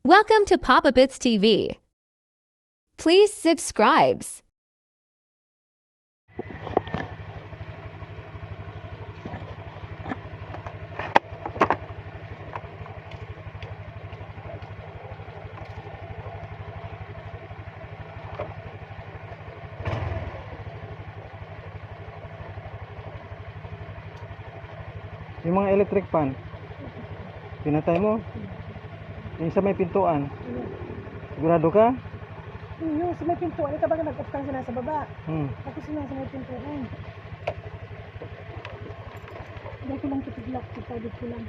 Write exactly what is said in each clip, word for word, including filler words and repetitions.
Welcome to Papa Bits T V. Please subscribe. Yung mga electric fan, pinatay mo? Yung sa may pintuan, sigurado ka? Yung sa may pintuan, ikaw ba nag-off ka sila sa baba? Hmm. Tapos yun sa may pintuan. Dahil ko lang titigla, ipagod ko lang.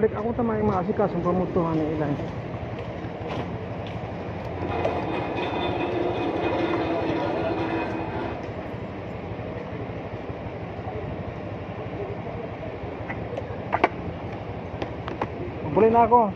Balik ako ta may maasikaso ang pamudtuhan ni Ilay. Magpuli na ako.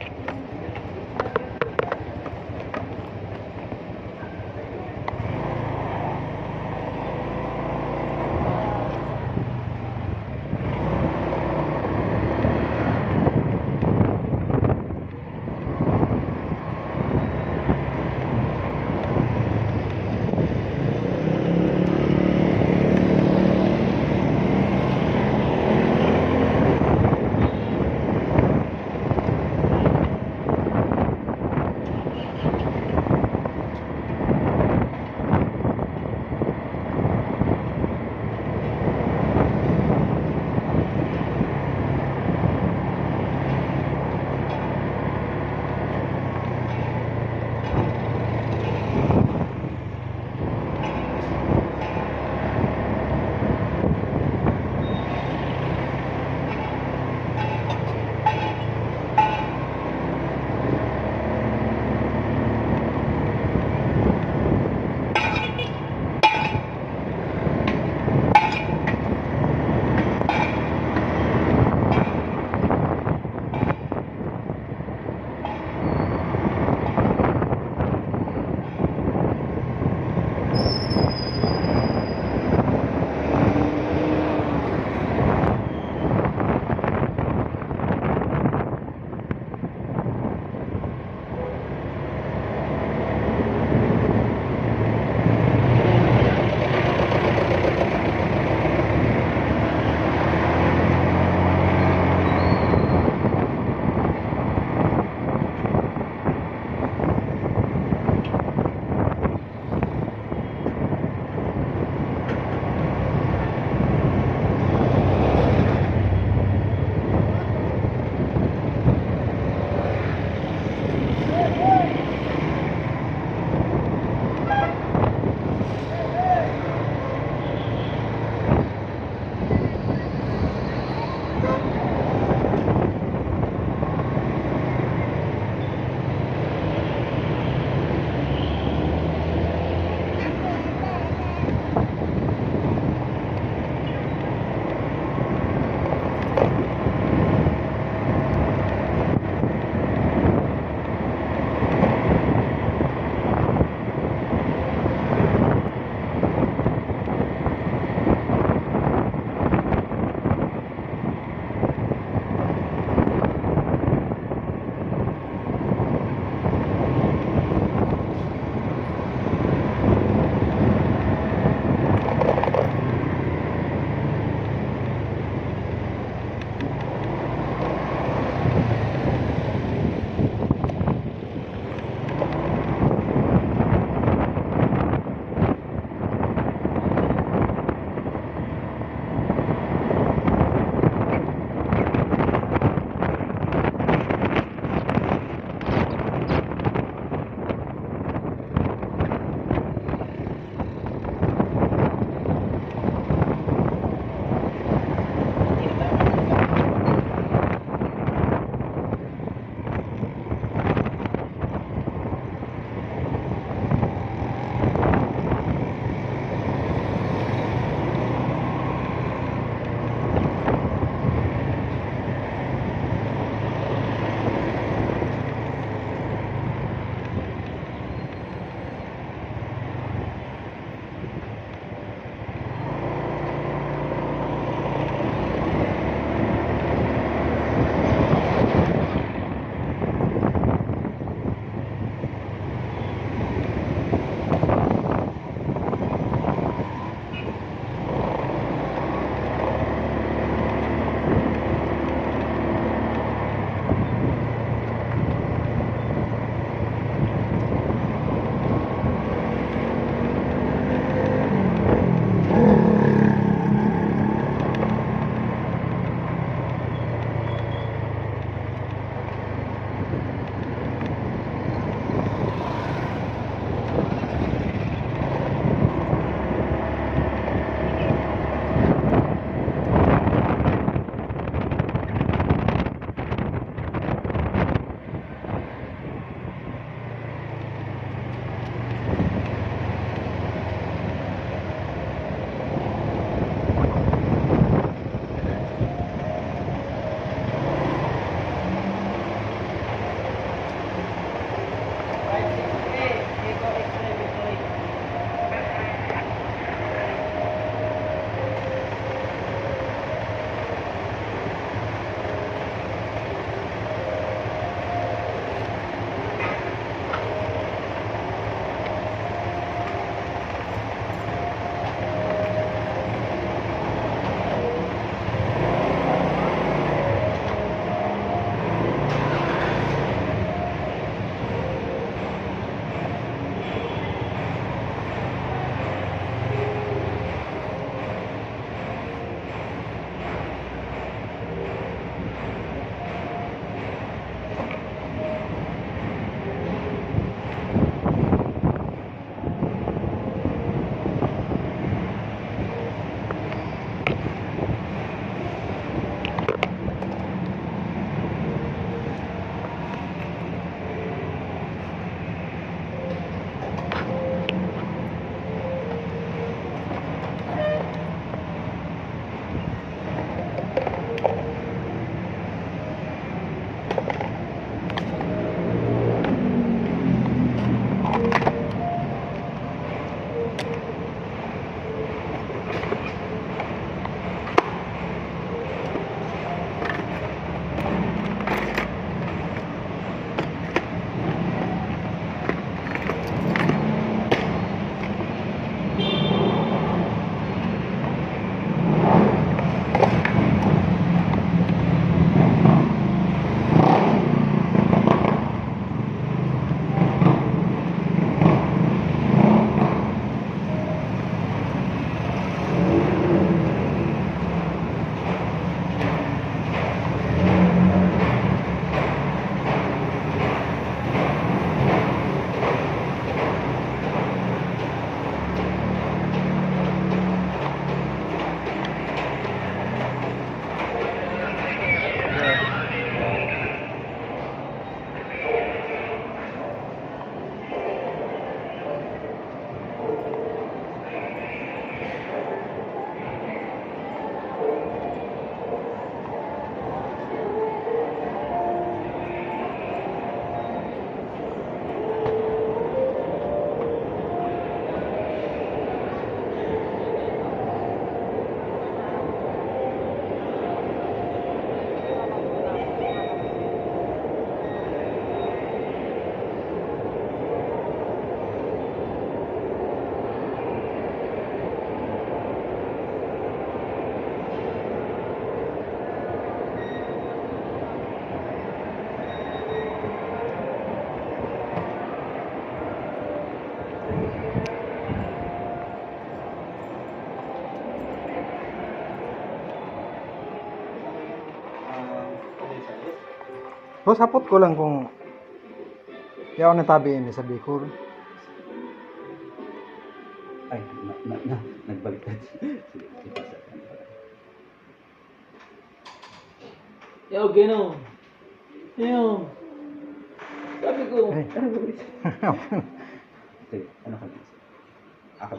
Pero sapot ko lang kung yaon na tabi ini sa Bicol. Ay, na, na, na, nagbaliktad. Sige, ipasa. Yo, Gino. Yo. Sabi ko, Eh. Sige, ano ka na? Ako.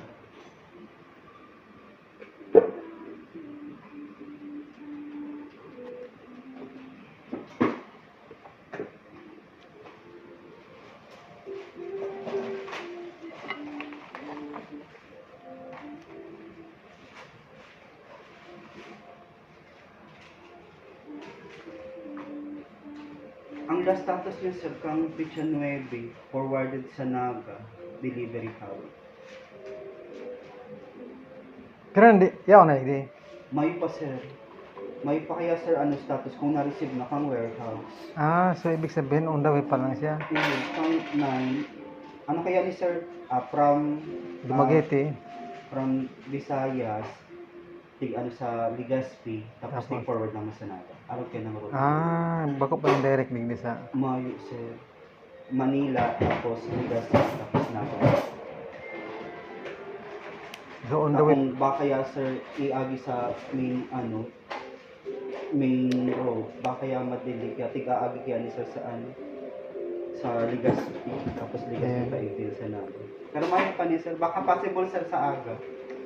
Ang last status niya, sir, kang petsa nuebe, forwarded sa Naga, delivery house. Pero hindi, yaon na, hindi. Mayo pa, sir. Mayo pa kaya, sir, ano status kung na-receive na kang warehouse? Ah, so ibig sabihin, on the way pa lang siya. Iyo, kang nine. Ano kaya ni, sir? Ah, from... ah, Dumaguete. From Visayas, tig ano sa Legazpi, tapos Tapos? Tig-forward naman sa Naga. Arog kaya ng road. Ah, bako pa yung direct digdi sa... Mayo, sir. Manila, tapos Legazpi, tapos Naga. So, on the way. Kung ba kaya, sir, iagi sa main, ano, main road, ba kaya madili kaya, tig-aagi kaya ni, sir, sa ano, sa Legazpi, tapos Legazpi Yeah. pa Igil sa Naga. Pero mayo pa ni, sir, baka possible, sir, sa aga.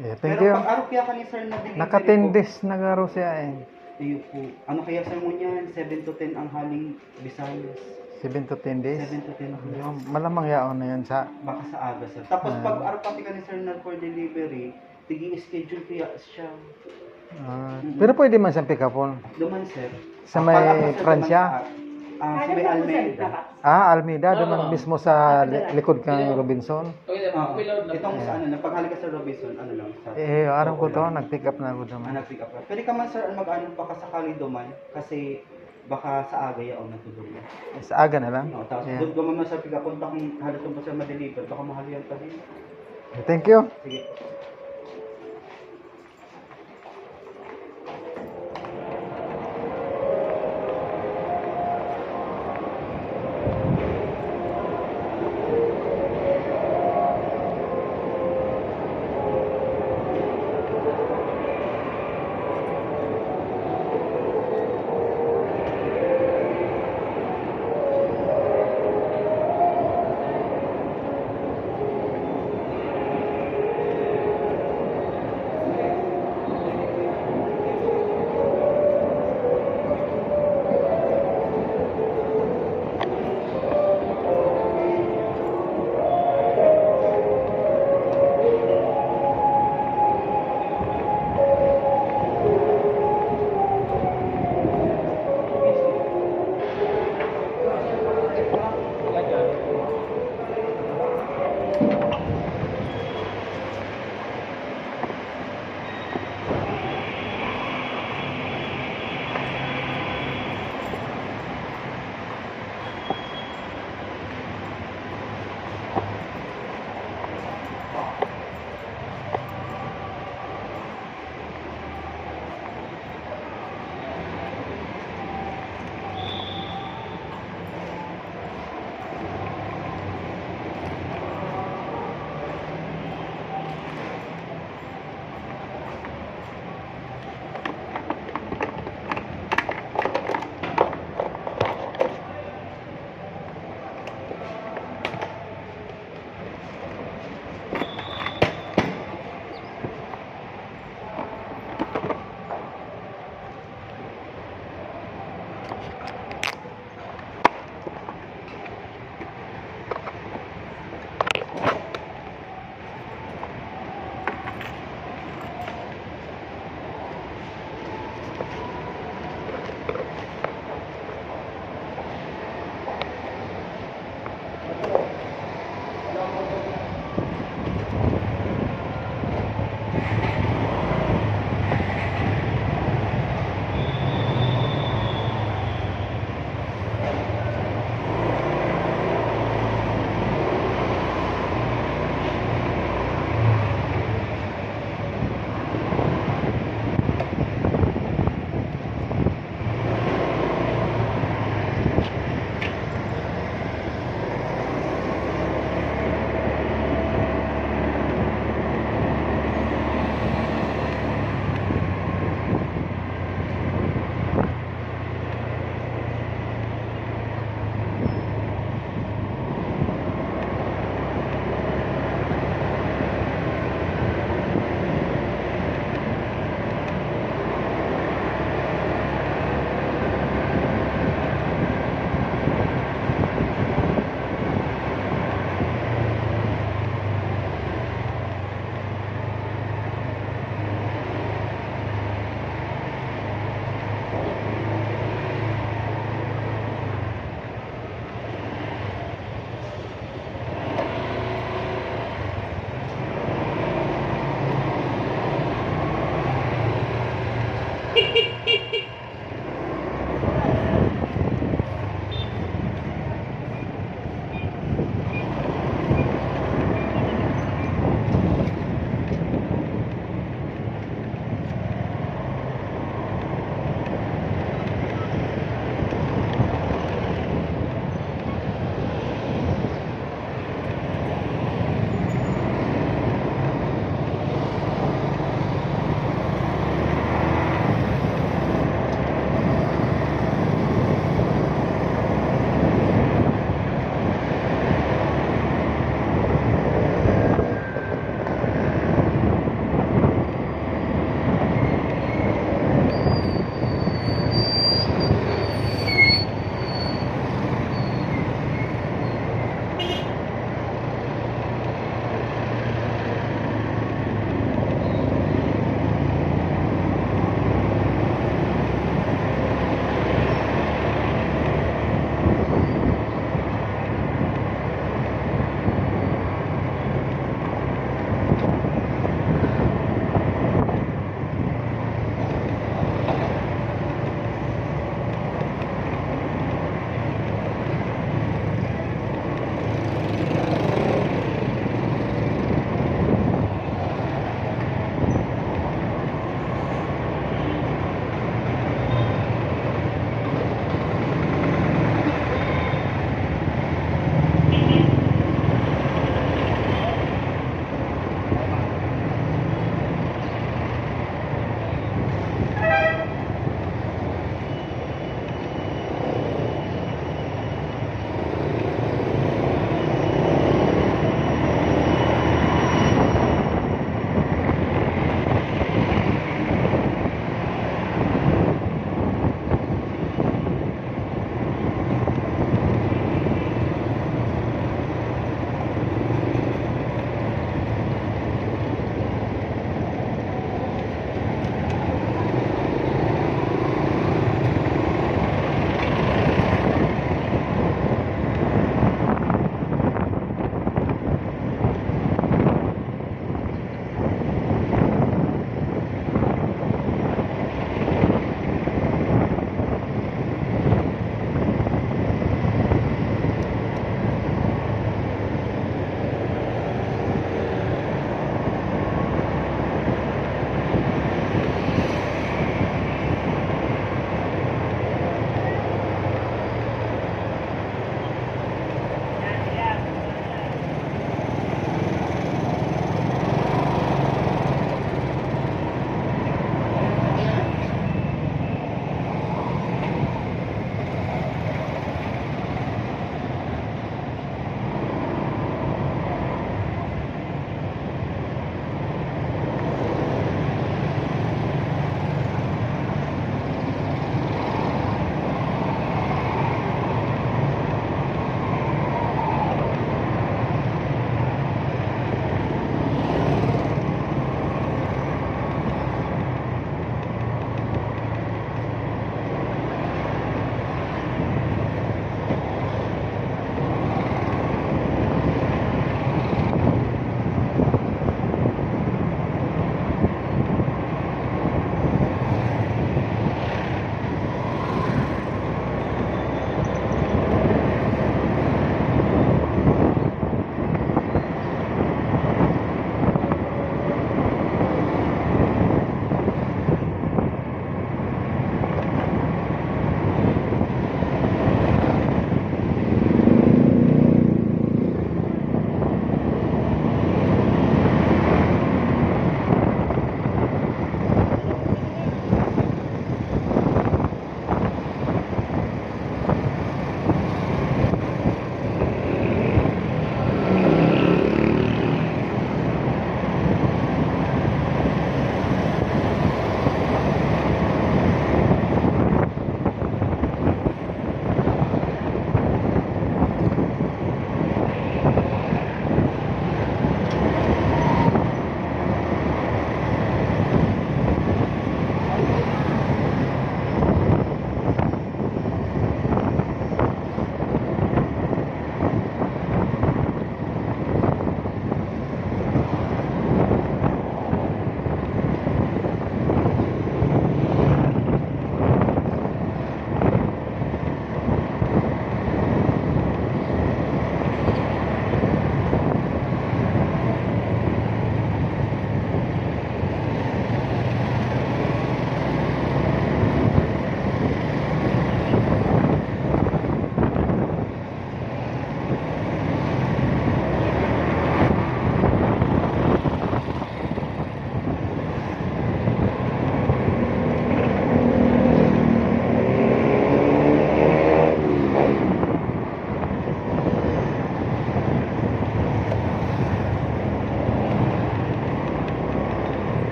Yeah, thank Pero you. Pag-arog kaya ka ni, sir, na delivery Naka ten po. days na garo siya eh. Iyo po. Ano kaya, sir, mo niyan? Seven to ten ang haling Visayas. Seven to ten days. Seven to ten days. Yung malamang yaon na yan sa... Baka sa aga, sir. Tapos Ah. Pag-arog pati ka ni, sir, na for delivery, tigi-schedule kaya siya. Ah, Mm-mm. Pero pwede man siyang pick-upon. Duman, sir. Sa Ah, may pag-arog, sir, Pransya? duman sa, ah, sa may Almeida. Ah, Almeida, Oo. Duman mismo sa li- likod kang Sino? Robinson. Okay, Ah, okay, Lord. Itong sa Yeah. ano, na paghali ka sa Robinson, ano lang. Sa Eh, aram ko Oo to, lang. nag-pick up na ako Ah, duman. nag-pick up ka. Pwede ka man, sir, mag-ano, pakasakali duman. Kasi baka sa aga yaon na tudong. Sa aga na lang? No, tapos Yeah. doon ka man, sir, pick up. Pag halos mo, sir, ma-deliver, baka mahalian pa rin. Thank you. Sige.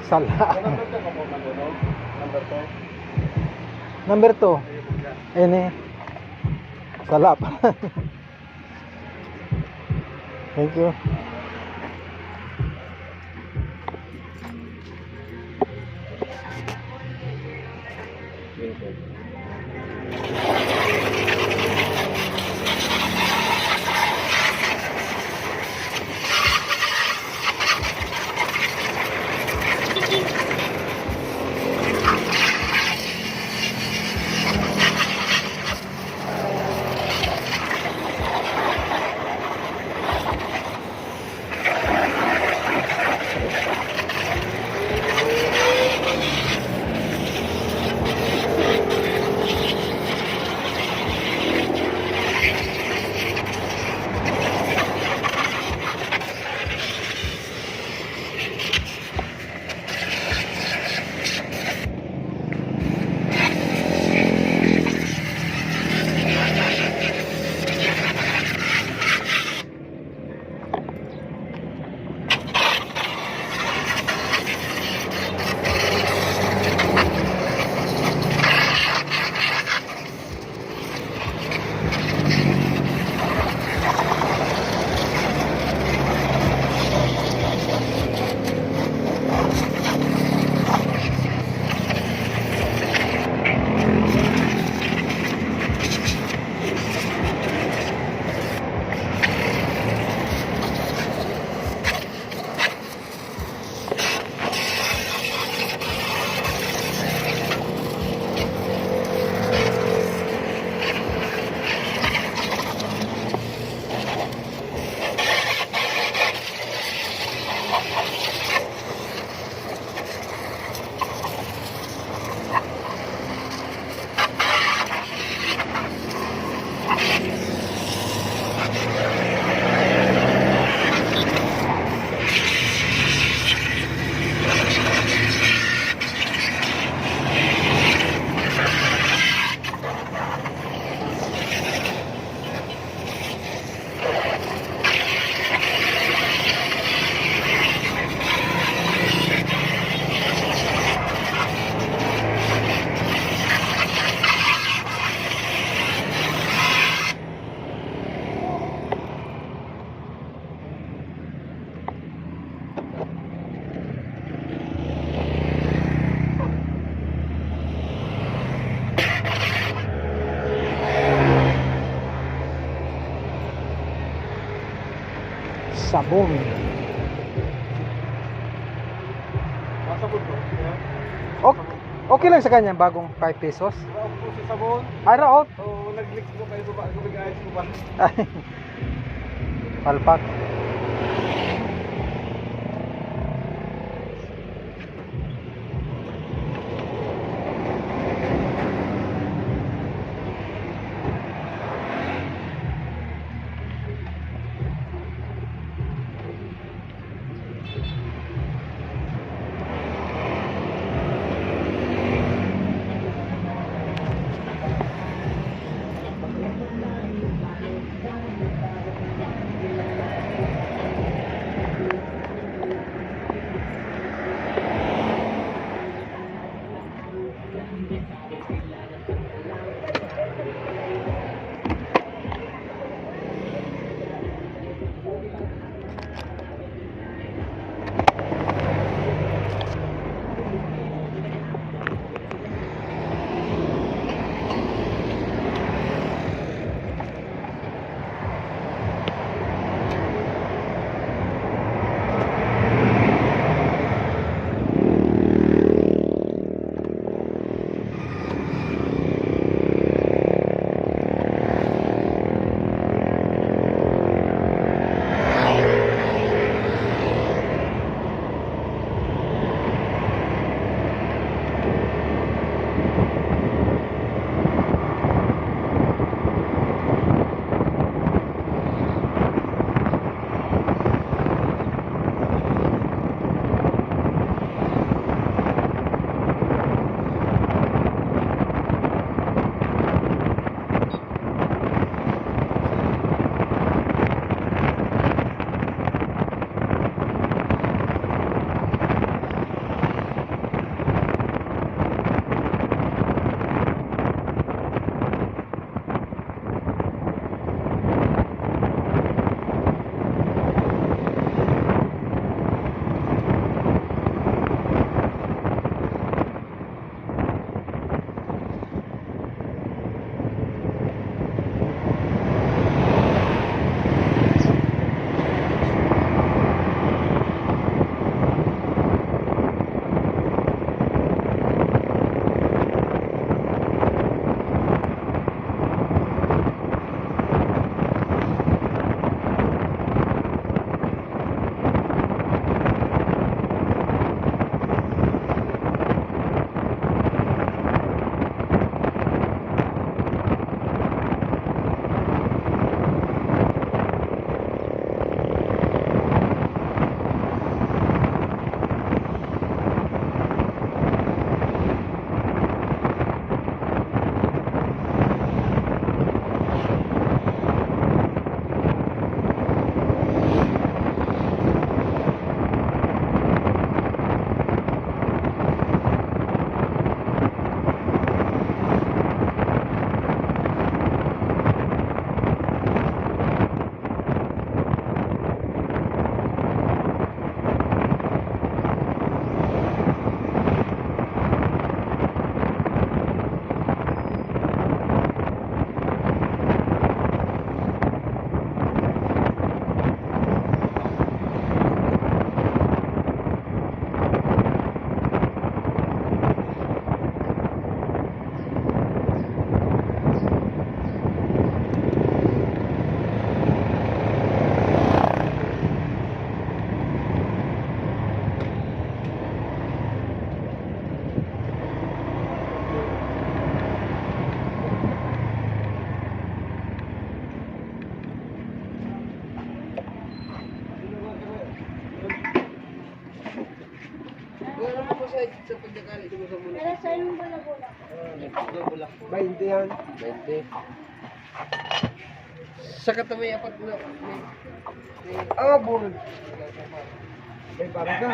Sala. Number two. Ini. Salap. Thank you. Sabon. Masabon to. Ok-, okay lang sa kanya, bagong five pesos. Wala akong puso sabon. Ay, raot. Oo, nag-mix ko kayo ba? Nag-ayos ko ba? Palpak. Pero sa yung bola-bola. Bainte yan. Bainte. Sa katabi, apat na. May, may, Ah, bul. May para ka.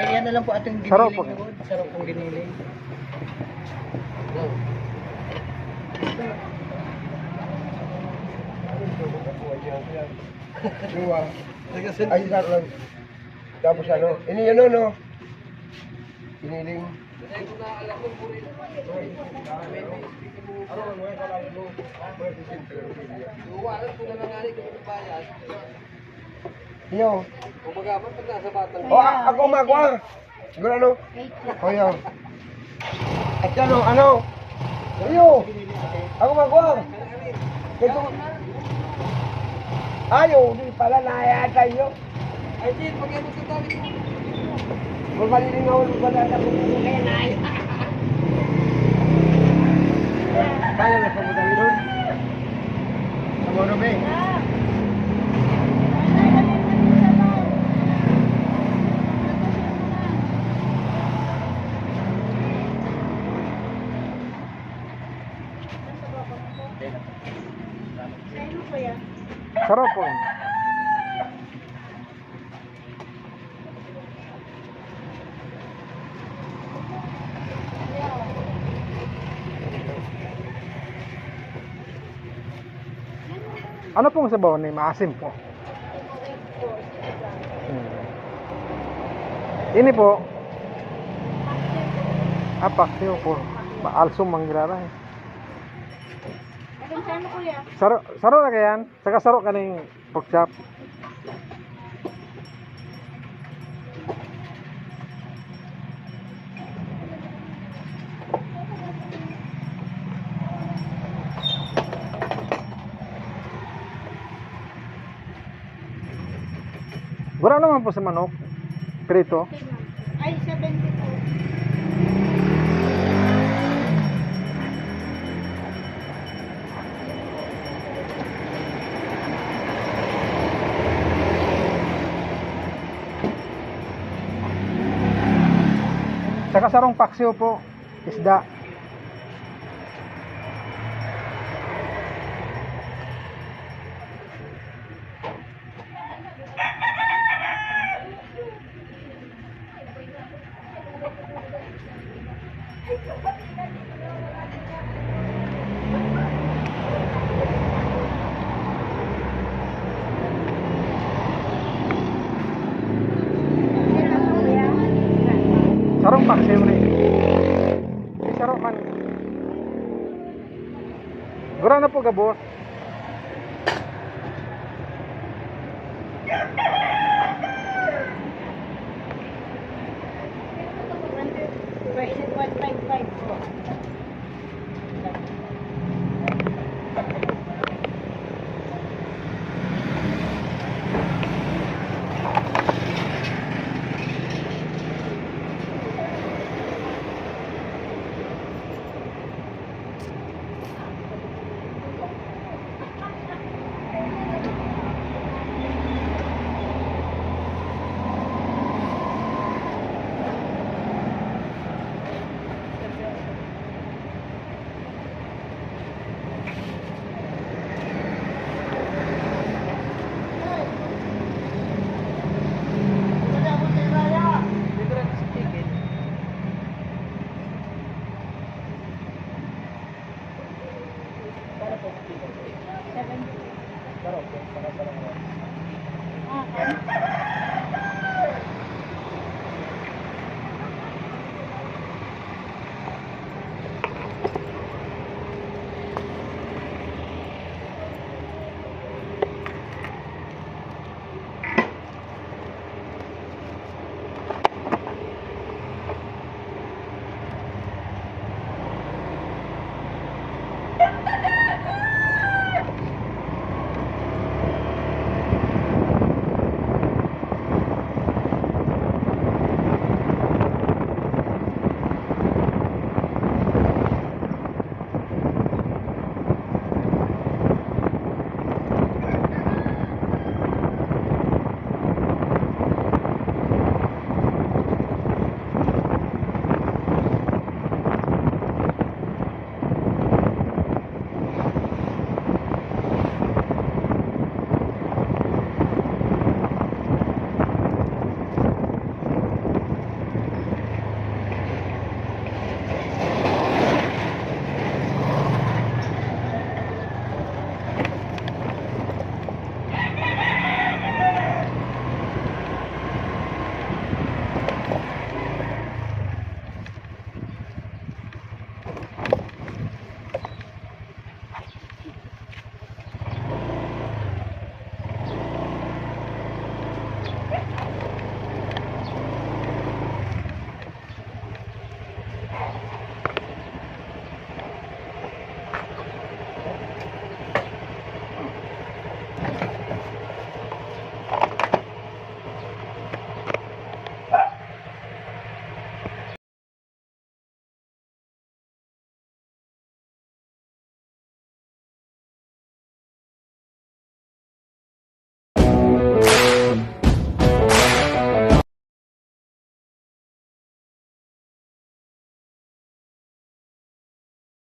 Ay, yan na lang po ating Sarap giniling po. Lord. Sarap pong giniling. Dua. Ay, isa lang. Tapos ano? Ini ano, no? Giniling. Iyo. O, a- ako magwa. Siguro ano? O, iyo. At ano, ano? Iyo. Ako magwa. Ito. Ayo, di pala na yata iyo. Ay, di, pag-ibig sa dali. Kung malilingaw, wala na kung kaya na ay. Kaya na sa mudali doon. Sa Mono Bay. Sa inyo po yan. Sarap po. Ano pong sabaw ni, maasim po? Hmm. Ini po. Apak, yun po. Maalsom ang girara eh. Ano sa ano, kuya? Saro, saro na kayan? Saka saro kaning pork chop. Wala naman po sa manok. Prito. Ay, seventy po. Saka sarong paksiw po, isda. Sarong paksiw ni. May saro man. Gura na po gabos.